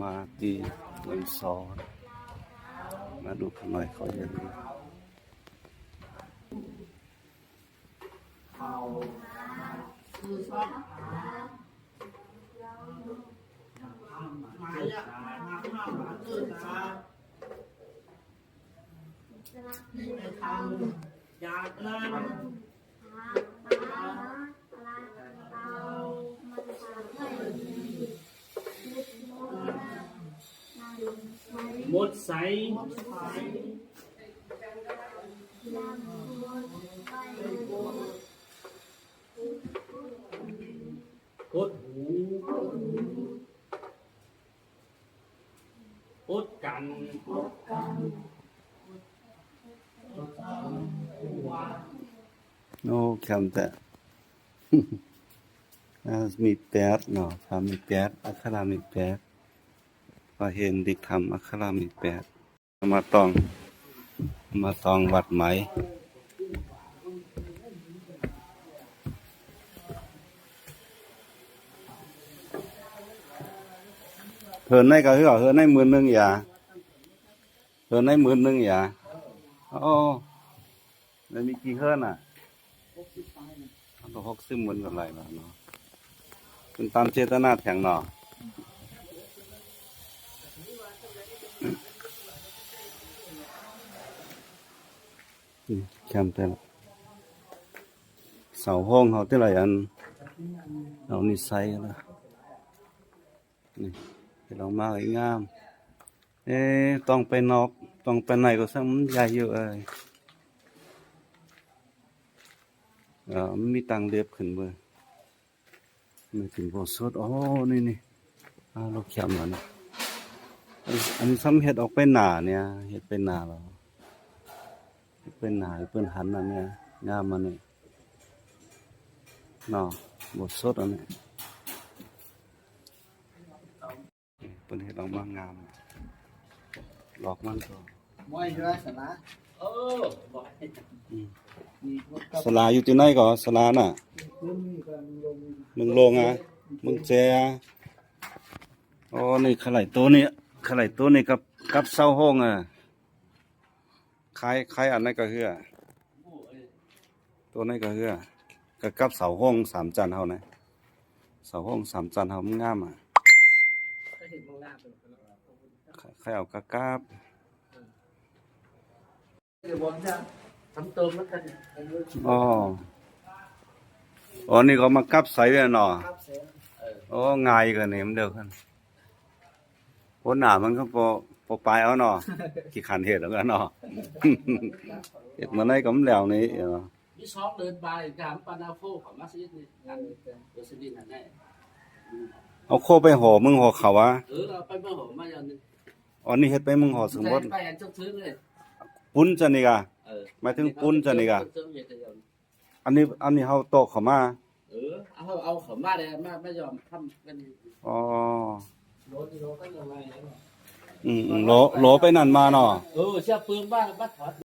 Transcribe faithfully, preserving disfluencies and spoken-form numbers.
มาตี้เมืองสอน มาดูข้าน้อยเขาเฮ็ด หมดใส หดหู หดกั๋น โอ้ แคมแต่ อ่า มีแปดเนาะ ถ้ามีแปด อักขระมีแปด พอเห็นดิกธรรม อักขระมีแปด มาตอง มาตองวัดไหม เฮิ่นในก็คือ เฮิ่นในหมื่นหนึ่งอย่า เฮิ่นในหมื่นหนึ่งอย่า โอ้ แล้วมีกี่เฮิ่นอ่ะ มันก็หกสิบหมื่นกว่าไร่แล้วเนาะ เป็นตามเจตนาแทงเนาะ นี่แคมแต่ละ เสาห้องเขาแต่ละอัน เอานี่ใส่นะ นี่ เฮ็ดออกมาให้งาม เอ๊ะ ต้องไปนอก ต้องไปในก็ช่างมันใหญ่อยู่เอ้ย เอ่อ มันมีตังเล็บขึ้นเว้ย ไม่ถึงบ่สุด โอ้ นี่ นี่ อ่า เราแคมแล้วนะ อันนี้ซ้ำเฮ็ดออกไปหน้าเนี่ย เฮ็ดไปหน้าแล้ว เฮ็ดไปหน้าให้เปิ้นหันอันเนี่ย งามอันนี้ เนาะ บ่สุดอันนี้ เปิ้นเฮ็ดออกมางาม ดอกมันก็ มวยอยู่ว่าสารา เออ อืม มีพวกกับ สาราอยู่ตี้ไหนก็ สาราน่ะ เมืองโลงอ่ะ เมืองแจ อ๋อ นี่ขะไหล่โต๊ะนี่ ขะไหล่โต๊ะนี่กับ กับเสาห้องอ่ะ ขาย ขายอันนั้นก็เฮือ ตัวนั้นก็เฮือ ก็กับเสาห้องสามจันเฮานะ เสาห้องสามจันเฮามันงามอ่ะ ใครเอากะกับ อ๋อ อ๋อ นี่ก็มากับใส่ไว้เนาะ อ๋อ ง่ายกว่านี่มันเดียวกัน โอ้ หน้ามันก็ปอ ปอปลายเอาเนาะ ขี้ขันเฮ็ดแล้วกันเนาะ เฮ็ดมาได้ก็มันแล้วนี่เนาะ มีสองเดือนบ่าย ถามปานาโฟของมัสยิดนี่ นั่น เดี๋ยวสิบินหันได้ เอาโคไปห่อมึงห่อเขาวะ เออ เอาไปเมืองหอมาอย่างหนึ่ง อ๋อ นี่เฮ็ดไปมึงห่อสมบัติ ไปอันจกซื้อเลย ปุ้นจะนี่กะ เออ หมายถึงปุ้นจะนี่กะ เออ อันนี้ อันนี้เฮาตอกเข้ามา เออ เอา เอาเข้ามาเลย มา มายอมทำกันนี่ อ๋อ อืม อืม หลอ หลอไปนั่นมาเนาะ เออ เสียเปลืองบ้าง มาถอด